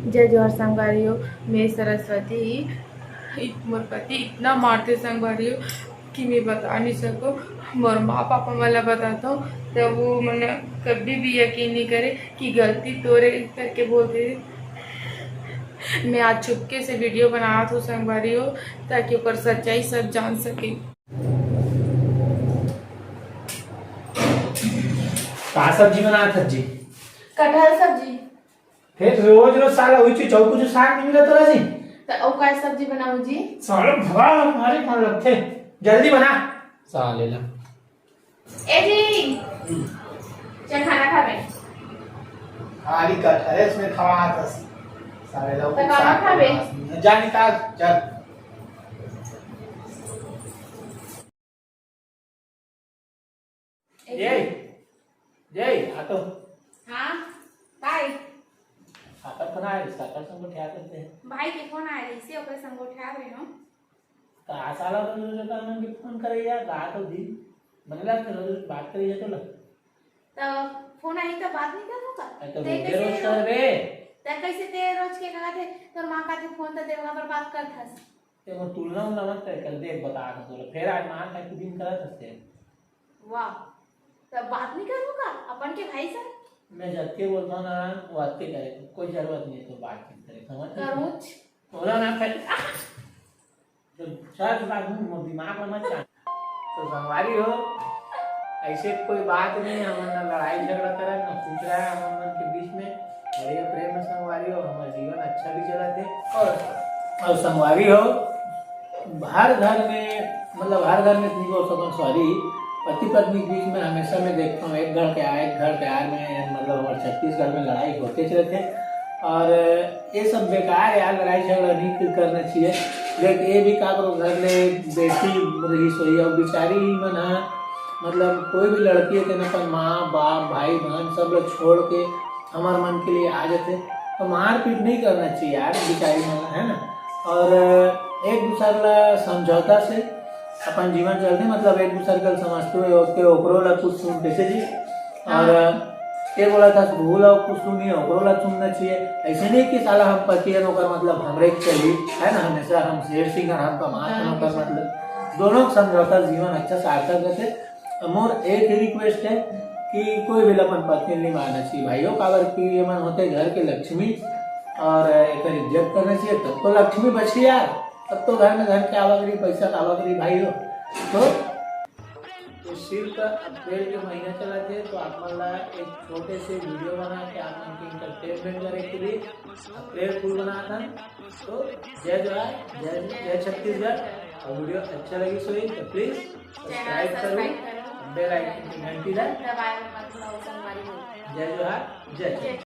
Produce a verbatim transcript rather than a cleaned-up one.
जय जोहार संगवारी हो, मैं सरस्वती। इत-, मोर पति इतना मारथे संगवारी हो कि मैं बता नहीं सकूँ। मोर माँ पापा मन ला बताथों, त वो मन कभी भी यकीन नहीं करे कि गलती तोरे करके बोलथे। मैं आज चुपके से वीडियो बनात हूँ संगवारी हो, ताकि ओकर सच्चाई सब जान सके। का सब्जी बनात हस जी? कटहल सब्जी। फिर रोज रोज साला वही चीज, और कुछ साग नहीं मिला तोला जी? त अउ का सब्जी बनाऊं जी? साला भगवान हमारे कौन लगथे। जल्दी बना। साले ला। ए जी, चल खाना खाबे। खाली कटहल इसमें खवा था। साले ला तो खाना खाबे। जा निकाल, चल। ए जय, जय, आ तो। हाँ, काय? आ तो फोन आए, साकर संग गोठिया करते हैं। भाई के फोन आए रहिसे, ओकरे संग गोठिया रहे हो। का साला रोज रोज का मन के फोन करे यार, रात और दिन। मन ला तो रोज रोज बात करे ये तो लग। तो फोन आई तो बात नहीं करो का? अरे तो ते रोज कैसे रोज रो-, करबे। ते कैसे ते रोज के कहा थे, तोर माँ का थे फोन तो देवगा पर बात करत हस। ते मोर तुलना उलना मत कर, कर देख बता दे तोला। फिर आज मान का दिन करत हस ते। वाह, तब बात नहीं करो का अपन के भाई से? मैं जब के बोलता हूँ ना, वो अतके करे, कोई जरूरत नहीं है तो बातचीत करे, समझ गए? करूँच। बोला ना फिर। तो चल बात हूँ, मोर दिमाग में मत जा। तो संगवारी हो, ऐसे कोई बात नहीं है, हमन ना लड़ाई झगड़ा करा, ना कुछ रहा है हमन मन के बीच में। बढ़िया प्रेम में संगवारी हो, हमारा जीवन अच्छा भी चला थे। और, और संगवारी हो, हर घर में, मतलब हर घर में नहीं बोल सकता, सॉरी, पति पत्नी के बीच में हमेशा मैं देखता हूँ, एक घर के आए, एक घर के आए में, मतलब हमारे छत्तीसगढ़ में लड़ाई होते रहते। और ये सब बेकार है यार, लड़ाई झगड़ा नहीं कर-, करना चाहिए। देख, ये भी काकरो घर ले बेटी रही सोई, और बेचारी मन हा, मतलब कोई भी लड़की है तेन अपन माँ बाप भाई बहन सब लोग छोड़ के हमार मन के लिए आ जाते, तो मारपीट नहीं करना चाहिए यार बेचारी मन ला, है ना। और एक दूसर ला समझौता से अपन जीवन चलते, मतलब एक दूसर के समझते हुए ओके ओकरो ला कुछ सुन कैसे जी। और हाँ। ये बोला था भूल और कुछ सुन नहीं, ओकरो ला सुनना चाहिए। ऐसे नहीं कि साला हम पति है ओकर मतलब हमरे के चली, है ना, हमेशा हम शेर सिंह और हम कमात हैं, ओकर मतलब दोनों के समझौता जीवन अच्छा सार्थक रहते। मोर एक ही रिक्वेस्ट है कि कोई भी अपन पत्नी नहीं मारना चाहिए भाइयों, काबर कि ये मन होते घर के लक्ष्मी और एकर इज्जत करना चाहिए, तब तो लक्ष्मी बची यार, तब तो घर में धन के आवक रही, पैसा के आवक रही भाई हो। तो, तो सिर्फ अप्रैल के महीना चला थे, तो आप मन ला एक छोटे से वीडियो बना के आप मन के एंटरटेनमेंट करे के लिए अप्रैल फूल बना था। तो जय जोहार, जय, जय छत्तीसगढ़। और वीडियो अच्छा लगी सोई तो प्लीज सब्सक्राइब करो, बेल आइकन की घंटी ला दबाए मत भूलो संगवारी हो। जय जोहार, जय छत्तीसगढ़।